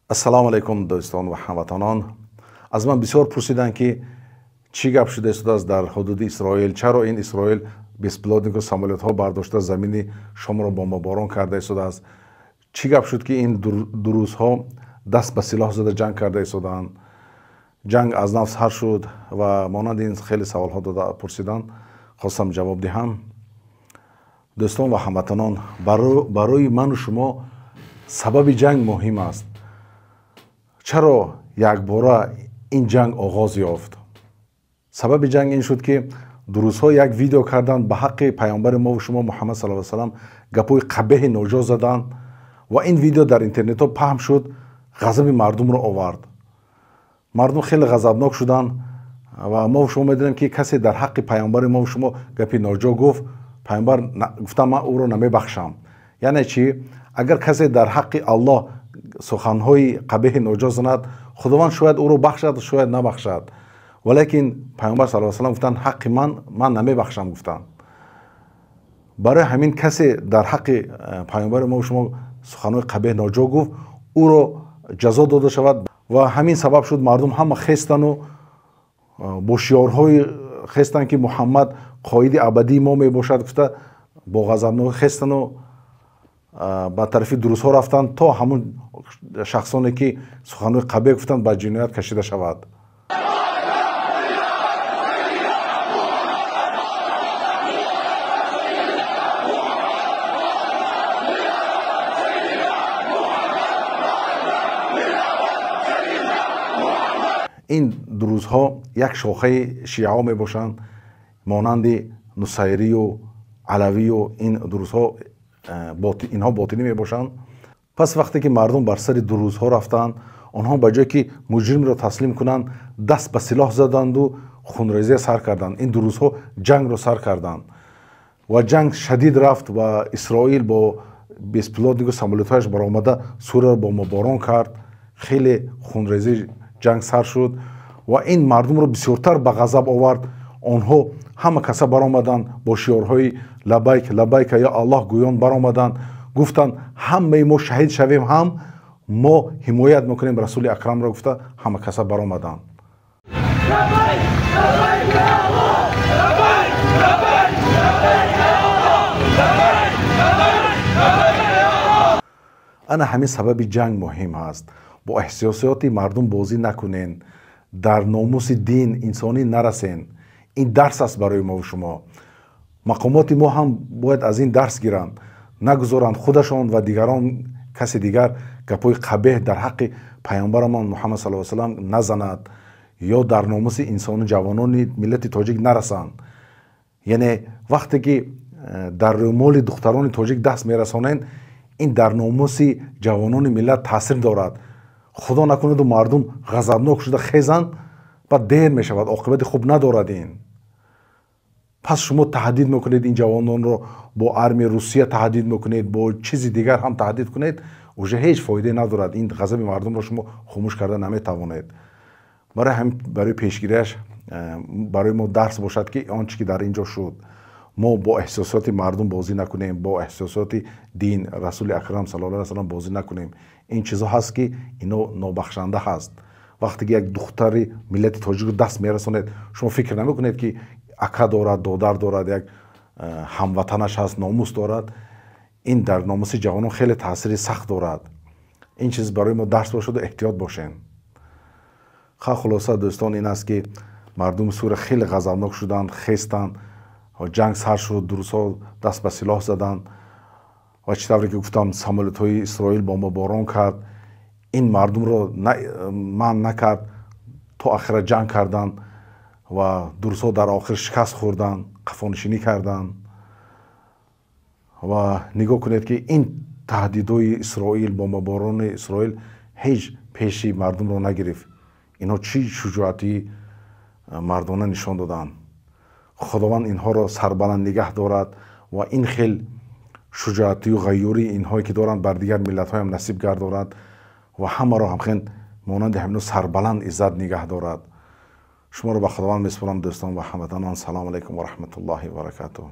Ассалому алайкум, дӯстон ва ҳамватанон. Аз ман бисёр пурсиданд, ки чӣ гап шуда истодааст дар ҳудуди Исроил, чаро ин Исроил беспилотнику самолётҳо бардошта замини шомро бомбаборон карда истодааст, чӣ гап шуд, ки ин дурузҳо даст ба силоҳ зада ҷанг карда истодаанд, ҷанг аз нав сар шуд ва монанди ин хеле саволҳо дода пурсиданд. Хостам ҷавоб диҳам. Дӯстон ва ҳамватанон, барои ману шумо сабаби ҷанг муҳим аст. Чаро якбора ин ҷанг оғоз ёфт? Сабаби ҷанг ин шуд, ки дурузҳо як видео карданд, ба ҳаққи паёмбари мову шумо Муҳаммад саллаллоҳу алайҳи васаллам гапҳои қабеҳи ноҷо заданд ва ин видео дар интернетҳо паҳн шуд, ғазаби мардумро овард. Мардум хеле ғазабнок шуданд ва мову шумо медонем, ки касе дар ҳаққи паёмбари мову шумо гапи ноҷо гуфт, паёмбар гуфта ман ӯро намебахшам. Яъне чӣ? Агар касе дар ҳаққи Аллоҳ суханҳои қабеҳи ноҷо занад, Худованд шояд ӯро бахшад, шояд набахшад. Валекин паёмбар саллаллоҳу алайҳи васаллам гуфтанд ҳаққи ман намебахшам гуфтанд. Барои ҳамин касе дар ҳаққи паёмбари мо шумо суханҳои қабеҳ ноҷо гуфт, ӯро ҷазо дода шавад. Ва ҳамин сабаб шуд мардум ҳама хестану бо шиорҳои хестанд, ки Муҳаммад қоиди абадии мо мебошад гуфта, бо ғазабнокӣ хестану ба тарафи дурузҳо рафтанд, то ҳамун шахсоне ки суханҳои қабеҳ гуфтанд ба ҷиноят кашида шавад. Ин дурузҳо як шохаи шиаҳо мебошанд, монанди нусайрию алавию ин дурузҳо инҳо ботинӣ мебошанд. Пас вақте ки мардум бар сари дурузҳо рафтанд, онҳо ба ҷое ки муҷримро таслим кунанд, даст ба силоҳ заданду хунрезия сар карданд. Ин дурузҳо ҷангро сар карданд ва ҷанг шадид рафт ва Исроил бо беспилотнику самолётҳояш баромада Сурияро бомбаборон кард. Хеле хунрезӣ ҷанг сар шуд ва ин мардумро бисёртар ба ғазаб овард. Онҳо ҳама каса баромаданд бо шиорҳои лабайк лабайка ё Аллоҳ гӯён баромаданд, гуфтанд ҳамаи мо шаҳид шавем, ҳам мо ҳимоят мекунем Расули Акрамро гуфта ҳама каса баромаданд. Ана ҳамин сабаби ҷанг муҳим аст. Бо эҳсосиёти мардум бозӣ накунен, дар номуси дин инсонӣ нарасен. Ин дарс аст барои мову шумо. Мақомоти мо ҳам бояд аз ин дарс гиранд, нагузоранд худашон ва дигарон каси дигар гапҳои қабеҳ дар ҳаққи паёмбарамон Муҳаммад саллаллоҳу алайҳи васаллам назанад ё дар номуси инсону ҷавонони миллати тоҷик нарасанд. Яъне вақте ки дар рӯмоли духтарони тоҷик даст мерасонед, ин дар номуси ҷавонони миллат таъсир дорад. Худо накунаду мардум ғазабнок шуда хезанд, баъд дер мешавад, оқибати хуб надорад ин. Пас шумо таҳдид мекунед ин ҷавононро, бо армияи Русия таҳдид мекунед, бо чизи дигар ҳам таҳдид кунед, уже ҳеҷ фоидае надорад. Ин ғазаби мардумро шумо хомӯш карда наметавонед. Барои ҳамин барои пешгириаш барои мо дарс бошад, ки он чӣ ки дар ин ҷо шуд, мо бо эҳсосоти мардум бозӣ накунем, бо эҳсосоти дин Расули Акрам саллаллоҳу алайҳи васаллам бозӣ накунем. Ин чизҳо ҳаст, ки ино нобахшанда ҳаст. Вақте ки як духтари миллати тоҷикро даст мерасонед, шумо фикр намекунед, ки ака дорад, додар дорад, як ҳамватанаш ҳаст, номус дорад. Ин дар номуси ҷавонон хеле таъсири сахт дорад. Ин чиз барои мо дарс бошаду эҳтиёт бошем. Хулоса дӯстон ин аст, ки мардуми Сурия хеле ғазабнок шуданд, хестанд, ҷанг сар шуд, дурузҳо даст ба силоҳ заданд ва чӣ тавре ки гуфтам, самолётҳои Исроил бомбаборон кард. Ин мардумро манъ накард, то охира ҷанг карданд ва дурузҳо дар охир шикаст хӯрданд, қафонишинӣ карданд. Ва нигоҳ кунед, ки ин таҳдидҳои Исроил, бомбаборони Исроил ҳеҷ пеши мардумро нагирифт. Инҳо чӣ шуҷоати мардона нишон доданд. Худованд инҳоро сарбаланд нигаҳ дорад ва ин хел шуҷоатию ғайюрии инҳое ки доранд бар дигар миллатҳоям насиб гардорад ва ҳамаро ҳамхел монанди ҳамино сарбаланд иззат нигаҳ дорад. Шуморо ба Худованд месупорам, дӯстон ва ҳамватанон. Салому алайкум ва раҳматуллоҳи ва баракатуҳ.